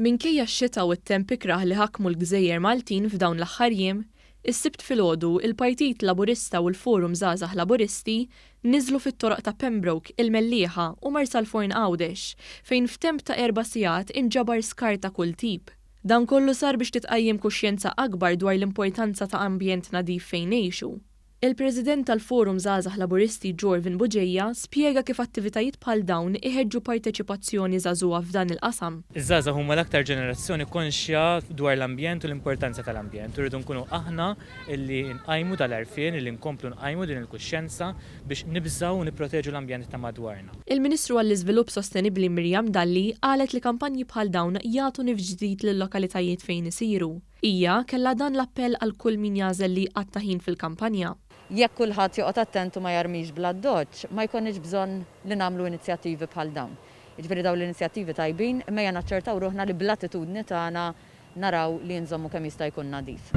Minkejja x-xita u t-temp ikrah li ħakmu l-gżejjer Maltin f'dawn l-aħħar jiem, is-Sibt filgħodu il-Partit Laburista u l-Forum Żgħażagħ Laburisti niżlu fit-toroq ta' Pembroke, il-Mellieħa u Marsalforn Għawdex, fejn f'temp ta' erba' sigħat inġabar skart ta' kull tip. Dan kollu sar biex titqajjem kuxjenza akbar dwar l-importanza ta' ambjent nadif fejn ngħixu. Il-President tal-Forum Żgħażagħ Laburisti Jorvin Bugeja spjega kif attivitajiet bħal dawn iħeġġu parteċipazzjoni żagħżugħa f'dan il-qasam. Iż-żgħażagħ huma l-aktar ġenerazzjoni konxja dwar l-ambjent u l-importanza tal-ambjent u rridu nkunu aħna li nqajmu dal-għarfien, li nkomplu nqajmu din il-kuxjenza biex nibżgħu u nipproteġu l-ambjent ta' madwarna. Il-Ministru għall-Iżvilupp Sostenibbli Miriam Dalli qalet li kampanji bħal dawn jagħtu nifs ġdid lil-lokalitajiet fejn isiru. Hija kellha dan l-appell għal kull min jagħżel li jqatta' ħin fil-kampanja. Jekk kulħadd joqgħod attent u ma jarmix bl-addoċċ, ma jkollniex bżonn li nagħmlu inizjattivi bħal dawn. Jiġifieri dawn l-inizjattivi tajbin, imma ejja naċċertaw ruħna li bl-attitudni tagħna naraw li nżommu kemm jista' jkun nadif.